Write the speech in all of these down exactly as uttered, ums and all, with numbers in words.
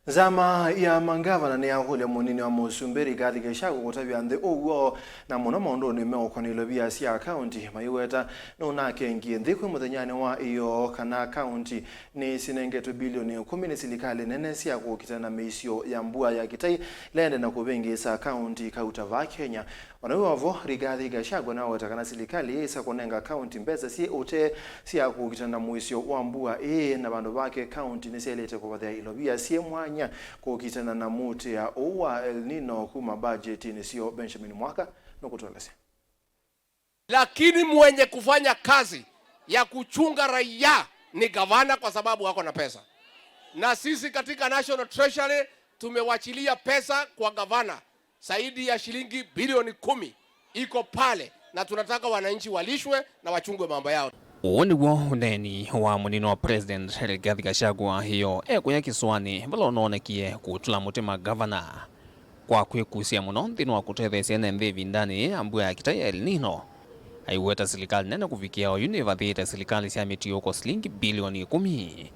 Nzama ya mangavana nĩyakũlya mũnini wa mũsumbĩ Rigathi Gachagua kũtavya nthĩ ũw'o, na mũno maũndũnĩ meũkonĩa ilovia sya kaunti, maiweta nũnakengie nthĩ kwĩ mũthenyanĩ wa ĩyoo kana kaunti nĩsinengetwe bilioni ĩkũmi nĩ silikalĩ nene sya kũkitana na mĩisyo ya mbua ya kĩtai ĩla ĩendee na kũvĩngĩĩsa kaunti kauta vaa Kenya. O na wĩ o vo, Rigathi Gachagua nĩwaweta kana silikalĩ yĩsa kũnenga kaunti mbesa syĩ ũtee sya kũkitana na mũisyo wa mbua ĩĩ, na vandũ vake kaunti nĩsyaĩlĩte kũvathĩa ilovia syĩ mwanya kũkitana na mũtĩa ũũ wa El Nino kuma mbajetinĩ syoo. Benjamin Mwaka nũkũtũelesya. Lakini mwenye kufanya kazi ya kuchunga raia ni gavana, kwa sababu wako na pesa. Na sisi katika National Treasury tumewachilia pesa kwa gavana, zaidi ya shilingi bilioni kumi iko pale, na tunataka wananchi walishwe na wachungwe mambo yao. Ũũ nĩw'o ũneeni wa mũnini wa President Rigathi Gachagua ĩyoo ekũya kĩsũanĩ vala ũnoonekie kũtũla mũtĩ magavana. Kwa kwĩkusya mũno nthĩnĩ wa kũtetheesya ene nthĩ ĩvindanĩ yĩĩ ya mbua ya kĩtai ya El Nino, aiweta silikalĩ nene kũvikĩa oyu nĩvathĩĩte silikalĩ sya mĩtiũko silingi bilioni ĩkũmi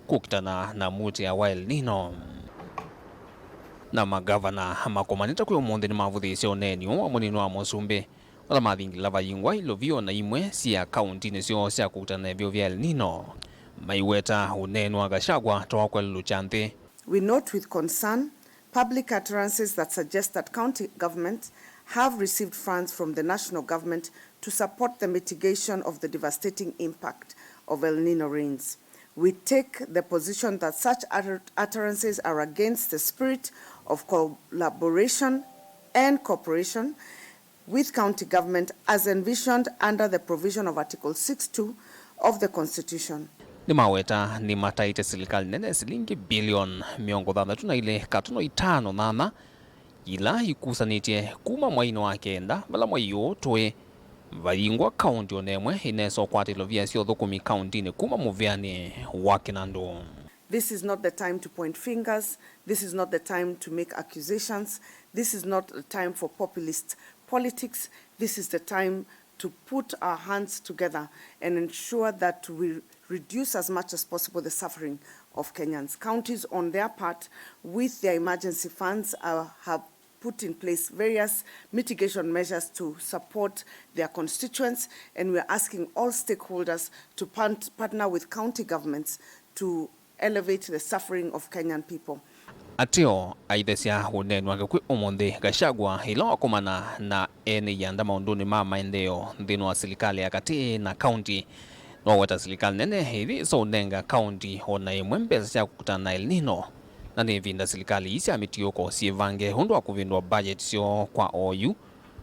kũkitana na mũtĩa wa El Nino. Na magavana makomanĩte kwĩ ũmũnthĩ nĩmavũthĩĩsye ũneeni ũũ wa mũnini wa mũsumbĩ, vala mathingĩlĩla vayingwa ilovia o na imwe syĩ akauntinĩ syoo sya kũkitana na ĩvyũvu ya El Nino, maiweta ũneeni wa Gachagua ta wa kwelelũkya nthĩ. We note with concern public utterances that suggest that county governments have received funds from the national government to support the mitigation of the devastating impact of El Nino rains. We take the position that such utter-, utterances are against the spirit of collaboration and cooperation with county government as envisioned under the provision of Article six two of the Constitution. Nĩmaweta nĩmataĩte silikalĩ nene silingi bilioni mĩongo thanthatũ na ilĩ katono itano nyanya ila ikusanĩtye kuma mweinĩ wa kenda, vala mwei ũũ tũĩ vayingwa kaunti o na ĩmwe ĩnesa ũkwata ilovia sya ũthũkũmi kauntinĩ kuma mũvĩanĩ wa kĩnandũ. This is not the time to point fingers. This is not the time to make accusations. This is not the time for populist politics. This is the time to put our hands together and ensure that we reduce as much as possible the suffering of Kenyans. Counties, on their part, with their emergency funds, uh, have put in place various mitigation measures to support their constituents, and we are asking all stakeholders to pan-, partner with county governments to elevate the suffering of Kenyan people. Ateo aithesya ũneeni wake kwĩ ũmũnthĩ, Gachagua, ĩla wakomana na ene ianda maũndũnĩ ma maendeeo nthĩnĩ wa silikalĩ ya katĩ na kaunti, nĩwaweta silikalĩ nene ĩyĩsa ũnenga kaunti o na ĩmwe mbesa sya kũkitana na El Nino, na nĩ ĩvinda silikalĩ ii sya mĩtiũko syĩvange ũndũ wa kũvĩndũa budget syoo kwa oyu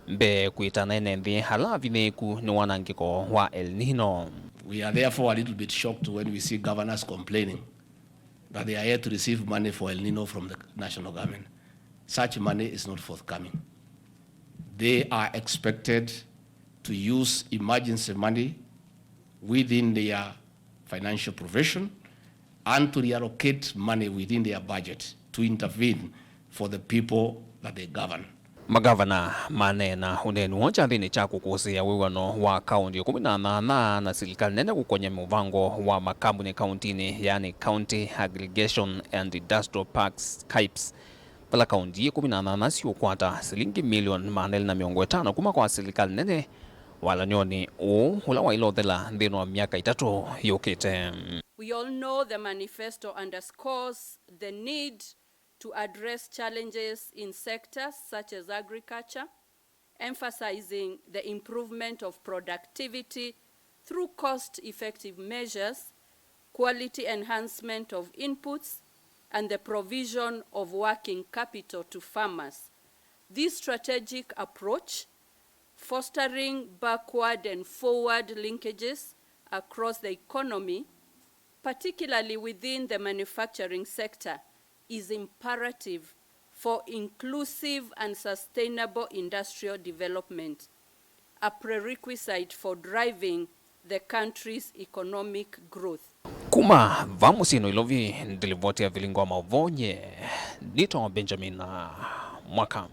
mbee kwĩtana ene nthĩ ala avinyĩĩku nĩ wanangĩko wa El Nino. We are therefore a little bit shocked when we see governors complaining that they are yet to receive money for El Nino from the national government. Such money is not forthcoming. They are expected to use emergency money within their financial provision and to reallocate money within their budget to intervene for the people that they govern. Magavana maneena ũneeni woo kyathĩnĩ kya kũkũsĩĩa wĩw'ano wa kaunti ĩkũmi na nyanya na silikalĩ nene kũkony'a mũvango wa makambuni kauntinĩ, yaani County Aggregation and Industrial Parks, KAIPs, vala kaunti ĩkũmi na nyanya siũkwata silingi milioni maana elĩ na mĩongo ĩtano kuma kwa silikalĩ nene walany'onĩ ũũ ũla waĩle ũthela nthĩnĩ wa myaka ĩtatũ yũkĩte. We all know the manifesto underscores the need to address challenges in sectors such as agriculture, emphasizing the improvement of productivity through cost-effective measures, quality enhancement of inputs, and the provision of working capital to farmers. This strategic approach, fostering backward and forward linkages across the economy, particularly within the manufacturing sector, is imperative for inclusive and sustainable industrial development, a prerequisite for driving the country's economic growth. Kuma vaa mũsyĩ Nairobi, ndilivoti ya vilingo wa maũvoo nye nĩtawa Benjamin Mwaka.